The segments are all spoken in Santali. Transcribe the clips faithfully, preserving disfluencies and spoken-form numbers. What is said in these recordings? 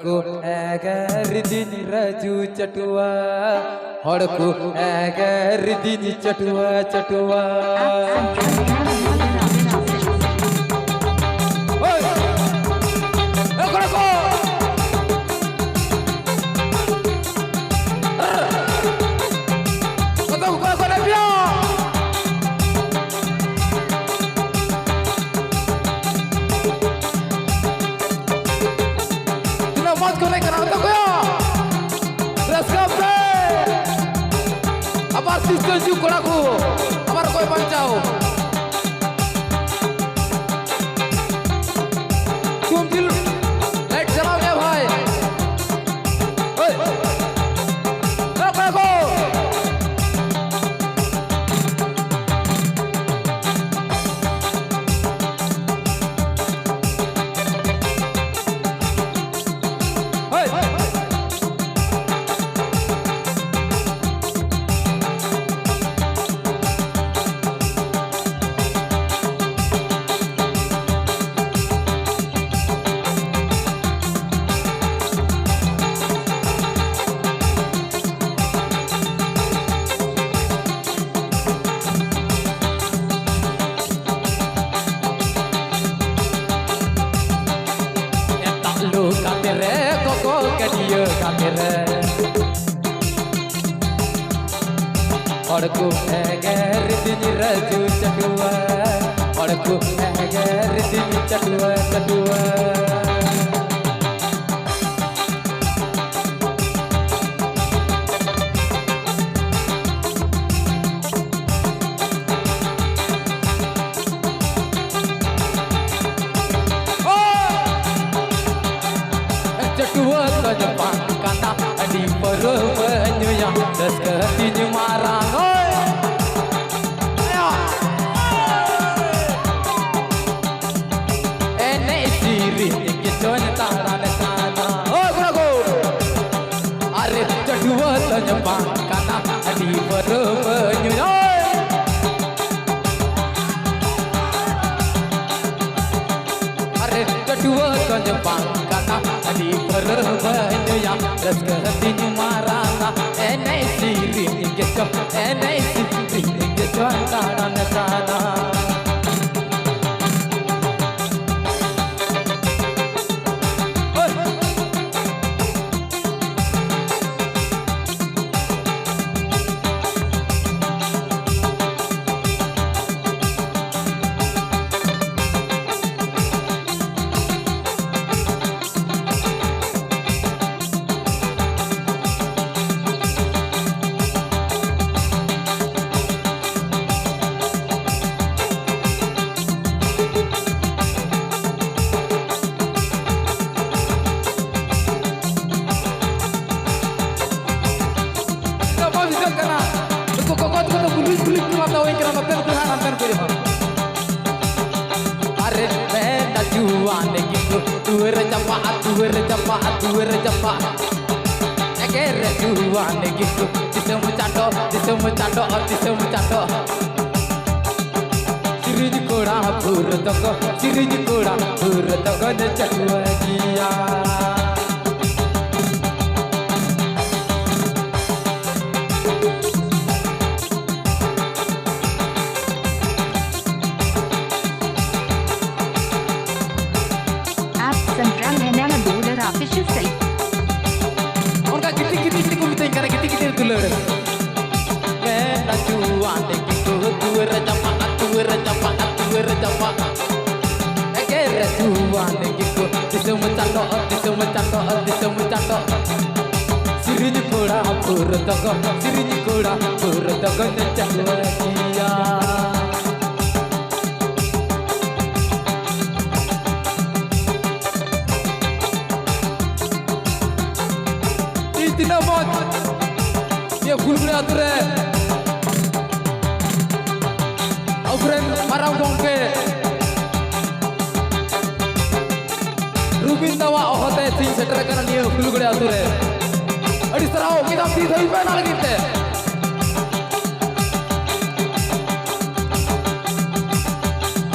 ᱠᱚ ᱮᱜᱮᱨ ᱫᱤᱧ ᱨᱟᱡᱩ ᱪᱟᱴᱩᱣᱟ, ᱦᱚᱲ ᱠᱚ ᱮᱜᱮᱨ ᱫᱤᱧ ᱪᱟᱴᱩᱣᱟ, ᱪᱟᱴᱩᱣᱟ᱾ ᱦᱳᱭ! ᱮ ᱠᱚᱲᱟ ᱠᱚ! ᱚᱠᱚᱭ ᱠᱚ ᱮᱱᱮᱡ ᱯᱮᱭᱟ? ᱛᱤᱱᱟᱹᱜ ᱢᱚᱡᱽ ᱠᱚ ᱮᱱᱮᱡ ᱠᱟᱱᱟ, ᱚᱱᱛᱮ ᱠᱚᱭᱚᱜ᱾ ᱨᱟᱹᱥᱠᱟᱹ ᱯᱮ᱾ ᱟᱵᱟᱨ ᱥᱤᱥᱴᱟᱹ ᱦᱤᱡᱩᱜ ᱠᱚᱲᱟ ᱠᱚ᱾ ᱟᱵᱟᱨ ᱚᱠᱚᱭ ᱵᱟᱧᱪᱟᱣ? ᱛᱩᱢ ᱡᱤᱞ ᱞᱟᱭᱤᱴ ᱪᱟᱞᱟᱣ ᱜᱮᱭᱟ ᱵᱷᱟᱭ᱾ ᱦᱳᱭ᱾ ᱦᱮᱸ, ᱚᱠᱚᱭ ᱠᱚ? ᱦᱳᱭ᱾ ᱮᱴᱟᱜ ᱞᱩ ᱠᱟᱹᱢᱤ ᱨᱮ, ᱜᱚᱜᱚ ᱜᱟᱹᱰᱭᱟᱹ ᱠᱟᱹᱢᱤ ᱨᱮ᱾ ᱦᱚᱲ ᱠᱚ ᱮᱜᱮᱨ ᱫᱤᱧ ᱨᱟᱹᱡᱩ ᱪᱟᱹᱴᱩᱣᱟᱹ, ᱦᱚᱲ ᱠᱚ ᱮᱜᱮᱨ ᱫᱤᱧ ᱪᱟᱹᱴᱩᱣᱟᱹ, ᱪᱟᱹᱴᱩᱣᱟᱹ᱾ ᱪᱟᱹᱴᱩᱣᱟᱹ ᱫᱚᱧ ᱵᱟᱝ ᱠᱟᱱᱟ, ᱟᱹᱰᱤ ᱯᱟᱹᱣᱨᱟᱹ ᱵᱟᱹᱧ ᱧᱩᱭᱟ, ᱨᱟᱹᱥᱠᱟᱹ ᱛᱤᱧ ᱢᱟᱨᱟᱝ ᱳᱭ᱾ ᱮᱱᱮᱡ ᱥᱮᱨᱮᱧ ᱜᱮᱪᱚᱧ ᱫᱟᱬᱟᱱ ᱠᱟᱱᱟ᱾ ᱳᱭ ᱠᱚᱲᱟ ᱠᱚ! ᱟᱨᱮ ᱪᱟᱹᱴᱩᱣᱟᱹ ᱫᱚᱧ ᱵᱟᱝ ᱠᱟᱱᱟ, ᱟᱹᱰᱤ ᱯᱟᱹᱣᱨᱟᱹ ᱵᱟᱹᱧ ᱧᱩᱭᱟ᱾ ᱟᱨᱮ ᱪᱟᱹᱴᱩᱣᱟᱹ ᱫᱚᱧ ᱵᱟᱝ ᱠᱟᱱᱟ, ᱟᱹᱰᱤ ᱯᱟᱹᱣᱨᱟᱹ ᱨᱟᱹᱥᱠᱟᱹ ᱦᱟᱹᱴᱤᱧ ᱢᱟᱨᱟᱝᱟ, ᱮᱱᱮᱡ ᱥᱮᱨᱮᱧ ᱜᱮᱪᱚ, ᱮᱱᱮᱡ ᱥᱮᱨᱮᱧ ᱜᱮᱪᱚ ᱫᱟᱬᱟᱱ ᱠᱟᱱᱟ᱾ ᱱᱚᱣᱟ ᱵᱷᱤᱛᱟᱹᱨ ᱠᱟᱱᱟ᱾ ᱱᱩᱠᱩ ᱠᱚᱠᱚ ᱛᱟᱠᱚ ᱫᱚ ᱜᱩᱞᱤ ᱜᱩᱞᱤ ᱠᱚ ᱢᱟᱛᱟᱣ ᱤᱧ ᱠᱟᱱᱟ, ᱱᱚᱛᱮ ᱱᱩᱠᱩ ᱦᱟᱸᱜ ᱦᱟᱱᱛᱮ ᱱᱩᱠᱩ ᱡᱚᱢᱟ᱾ ᱟᱨᱮ ᱢᱮᱱᱟ ᱡᱩᱣᱟᱱ ᱜᱤᱫᱽᱨᱟᱹ, ᱫᱩᱣᱟᱹᱨ ᱡᱟᱯᱟᱜ, ᱫᱩᱣᱟᱹᱨ ᱡᱟᱯᱟᱜ, ᱫᱩᱣᱟᱹᱨ ᱡᱟᱯᱟᱜ᱾ ᱮᱜᱮᱨ ᱡᱩᱣᱟᱱ ᱜᱤᱫᱽᱨᱟᱹ, ᱫᱤᱥᱚᱢ ᱪᱟᱸᱫᱚ, ᱫᱤᱥᱚᱢ ᱪᱟᱸᱫᱚ, ᱫᱤᱥᱚᱢ ᱪᱟᱸᱫᱚ᱾ ᱥᱤᱨᱤᱡ ᱠᱚᱲᱟ ᱵᱷᱩᱨ ᱛᱚᱠᱚ, ᱥᱤᱨᱤᱡ ᱠᱚᱲᱟ ᱵᱷᱩᱨ ᱛᱚᱠᱚ ᱱᱮ ᱪᱟᱠᱩᱣᱟ ᱜᱮᱭᱟ᱾ App Central Hennana Dudar Official Site. ᱚᱱᱠᱟ ᱜᱤᱛᱤᱡ ᱜᱤᱛᱤᱡ ᱛᱮᱠᱚ ᱢᱤᱛᱟᱹᱧ ᱠᱟᱱᱟ, ᱜᱤᱛᱤᱡ ᱜᱤᱛᱤᱡ ᱫᱩᱞᱟᱹᱲ᱾ ᱢᱮᱱᱟ ᱡᱩᱣᱟᱱ ᱜᱤᱫᱽᱨᱟᱹ, ᱫᱩᱣᱟᱹᱨ ᱡᱟᱯᱟᱜ, ᱫᱩᱣᱟᱹᱨ ᱡᱟᱯᱟᱜ, ᱫᱩᱣᱟᱹᱨ ᱡᱟᱯᱟᱜ᱾ ᱮᱜᱮᱨ ᱡᱩᱣᱟᱱ ᱜᱤᱫᱽᱨᱟᱹ, ᱫᱤᱥᱚᱢ ᱪᱟᱸᱫᱚ, ᱫᱤᱥᱚᱢ ᱪᱟᱸᱫᱚ, ᱫᱤᱥᱚᱢ ᱪᱟᱸᱫᱚ᱾ ᱥᱤᱨᱤᱡ ᱠᱚᱲᱟ ᱵᱷᱩᱨ ᱛᱚᱠᱚ, ᱥᱤᱨᱤᱡ ᱠᱚᱲᱟ ᱵᱷᱩᱨ ᱛᱚᱠᱚ ᱱᱮ ᱪᱟᱠᱩᱣᱟ ᱜᱮᱭᱟ᱾ ᱤᱧ ᱛᱤᱱᱟᱹᱜ ᱢᱚᱡᱽ ᱱᱤᱭᱟᱹ ᱯᱷᱩᱞᱜᱩᱲᱤ ᱟᱹᱛᱩ ᱨᱮ ᱟᱵᱚᱨᱮᱱ ᱢᱟᱨᱟᱝ ᱜᱚᱢᱠᱮ ᱨᱩᱵᱤᱱ ᱫᱟᱣᱟᱜ ᱦᱚᱦᱚᱛᱮ ᱛᱤᱧ ᱥᱮᱴᱮᱨ ᱟᱠᱟᱱᱟ ᱱᱤᱭᱟᱹ ᱯᱷᱩᱞᱜᱩᱲᱤ ᱟᱹᱛᱩ ᱨᱮ᱾ ᱟᱹᱰᱤ ᱥᱟᱨᱦᱟᱣ, ᱢᱤᱫ ᱫᱷᱟᱣ ᱛᱤ ᱛᱷᱟᱭᱚ ᱯᱮ ᱚᱱᱟ ᱞᱟᱹᱜᱤᱫ ᱛᱮ᱾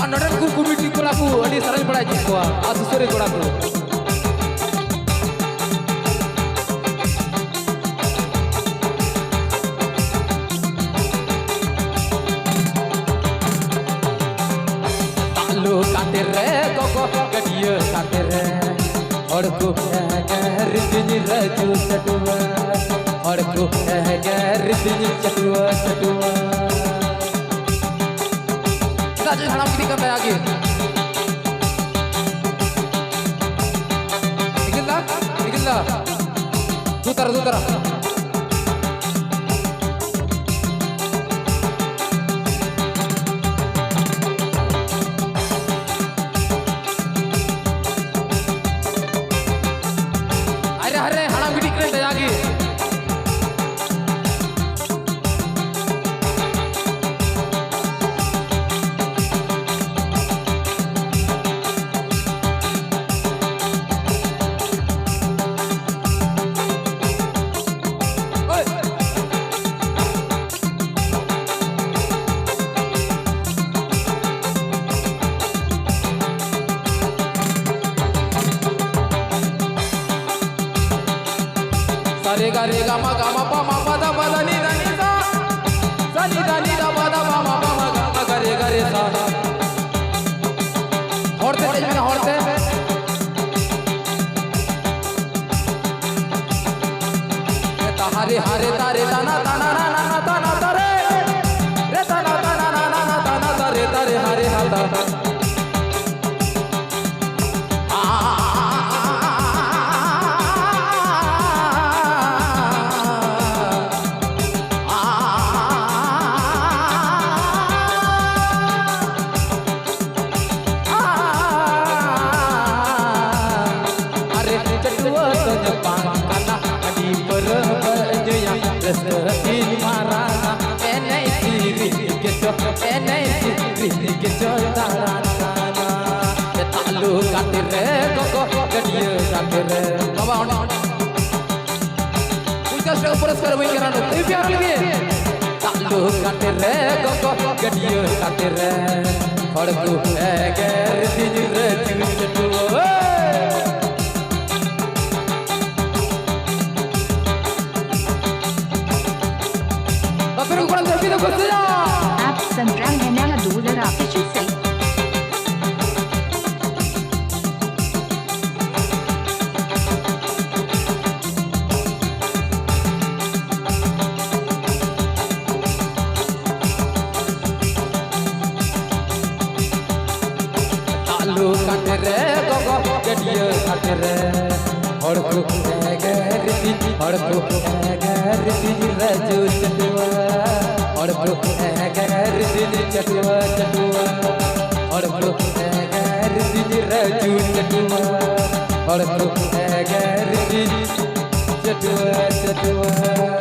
ᱟᱨ ᱱᱚᱰᱮᱱ ᱠᱚ ᱠᱚᱢᱤᱴᱤ ᱠᱚᱲᱟ ᱠᱚ ᱟᱹᱰᱤ ᱥᱟᱨᱦᱟᱣ ᱵᱟᱲᱟᱭ ᱦᱚᱪᱚᱭᱮᱫ ᱠᱚᱣᱟ, ᱟᱨ ᱥᱩᱥᱟᱹᱨᱤᱭᱟᱹ ᱠᱚᱲᱟ ᱠᱚ᱾ ᱦᱚᱲ ᱠᱚ ᱮᱜᱮᱨ ᱫᱤᱧ ᱨᱟᱹᱡᱩ ᱪᱟᱹᱴᱩᱣᱟᱹ, ᱦᱚᱲ ᱠᱚ ᱮᱜᱮᱨ ᱫᱤᱧ ᱪᱟᱹᱴᱩᱣᱟᱹ, ᱪᱟᱹᱴᱩᱣᱟᱹ᱾ ᱪᱮᱫᱟᱜ ᱪᱚᱧ ᱦᱟᱲᱟᱢ ᱜᱤᱰᱤᱜ ᱠᱟᱱ ᱛᱟᱭᱟ ᱟᱜᱮ? ᱱᱤᱠᱷᱤᱞ ᱫᱟ, ᱱᱤᱠᱷᱤᱞ ᱫᱟ᱾ ᱫᱩ ᱛᱟᱨᱟ, ᱫᱩ ᱛᱟᱨᱟ᱾ ᱟᱨᱮ ᱦᱟᱨᱮ, ᱦᱟᱲᱟᱢ ᱜᱤᱰᱤ ᱠᱟᱱᱟᱭ ᱫᱟᱭᱟ ᱜᱮ᱾ ᱳᱭ᱾ ᱥᱟᱨᱮ ᱜᱟ ᱨᱮ ᱜᱟ ᱢᱟ ᱜᱟ ᱢᱟ ᱯᱟ ᱢᱟ ᱯᱟ ᱫᱟ ᱯᱟ ᱫᱟ ᱱᱤ ᱫᱟ ᱱᱤ ᱥᱟ᱾ ᱥᱟ ᱱᱤ ᱫᱟ ᱱᱤ ᱫᱟ ᱯᱟ ᱫᱟ ᱯᱟ ᱢᱟ ᱯᱟ ᱢᱟ ᱜᱟ ᱢᱟ ᱜᱟ ᱨᱮ ᱜᱟ ᱨᱮ ᱥᱟ᱾ ᱦᱚᱲ ᱛᱮ ᱫᱮᱡ ᱢᱮ, ᱦᱚᱲ ᱛᱮ᱾ ᱦᱟᱨᱮ ᱦᱟᱨᱮ ᱛᱟᱨᱮ ᱛᱟᱱᱟ ᱛᱟᱱᱟ ᱱᱟ ᱱᱟ ᱛᱟᱱᱟ ᱛᱟᱨᱮ᱾ ᱨᱮ ᱛᱟᱱᱟ ᱛᱟᱱᱟ ᱱᱟ ᱱᱟ ᱱᱟ ᱛᱟᱱᱟ ᱛᱟᱨᱮ ᱛᱟᱨᱮ ᱦᱟᱨᱮ ᱦᱟᱛᱟ᱾ ᱟᱨᱮ ᱪᱟᱹᱴᱩᱣᱟᱹ ᱫᱚ ᱧᱟᱯᱟᱢ ᱠᱟᱱᱟ, ᱟᱹᱰᱤ ᱯᱟᱹᱨᱟᱹ ᱵᱟᱹᱡᱟᱹᱭᱟ, ᱨᱟᱹᱥᱠᱟᱹ ᱤᱧ ᱢᱟᱨᱟᱝᱟ, ᱮᱱᱮᱡ ᱥᱮᱨᱮᱧ ᱜᱮᱪᱚ, ᱮᱱᱮᱡ ᱥᱮᱨᱮᱧ ᱜᱮᱪᱚ ᱫᱟᱬᱟᱱ ᱠᱟᱱᱟ᱾ ᱛᱟᱞᱩ ᱜᱷᱟᱴ ᱨᱮ ᱜᱚᱜᱚ, ᱜᱟᱹᱰᱭᱟᱹ ᱜᱷᱟᱴ ᱨᱮ᱾ ᱵᱟᱵᱟ, ᱚᱸᱰᱮ ᱯᱚᱧᱪᱟᱥ ᱴᱟᱠᱟ ᱯᱩᱨᱚᱥᱠᱟᱨ ᱦᱩᱭ ᱠᱟᱱᱟ, ᱱᱩᱠᱩ ᱯᱤᱭᱟᱨ ᱞᱟᱹᱜᱤᱫ᱾ ᱛᱟᱞᱩ ᱜᱷᱟᱴ ᱨᱮ ᱜᱚᱜᱚ, ᱜᱟᱹᱰᱭᱟᱹ ᱜᱷᱟᱴ ᱨᱮ ᱦᱚᱲ ᱠᱚ ᱮᱜᱮᱨ ᱫᱤᱧ ᱨᱟᱹᱡᱩ ᱪᱟᱹᱴᱩᱣᱟᱹ᱾ ᱵᱟᱯᱮ ᱨᱩ ᱠᱚᱲᱟ ᱫᱚ ᱵᱤᱫᱩ ᱠᱚ ᱥᱮᱭᱟ᱾ आप सुन रहे हैं नया दूर राकेश सिंह। ᱮᱜᱮᱨ ᱫᱤᱧ ᱦᱚᱲ ᱠᱚ ᱮᱜᱮᱨ ᱫᱤᱧ ᱨᱟᱡᱩ ᱪᱟᱹᱴᱩᱣᱟ, ᱦᱚᱲ ᱠᱚ ᱮᱜᱮᱨ ᱫᱤᱧ ᱪᱟᱹᱴᱩᱣᱟ ᱪᱟᱹᱴᱩᱣᱟ, ᱦᱚᱲ ᱠᱚ ᱮᱜᱮᱨ ᱫᱤᱧ ᱨᱟᱡᱩ ᱪᱟᱹᱴᱩᱣᱟ, ᱦᱚᱲ ᱠᱚ ᱮᱜᱮᱨ ᱫᱤᱧ ᱪᱟᱹᱴᱩᱣᱟ ᱪᱟᱹᱴᱩᱣᱟ᱾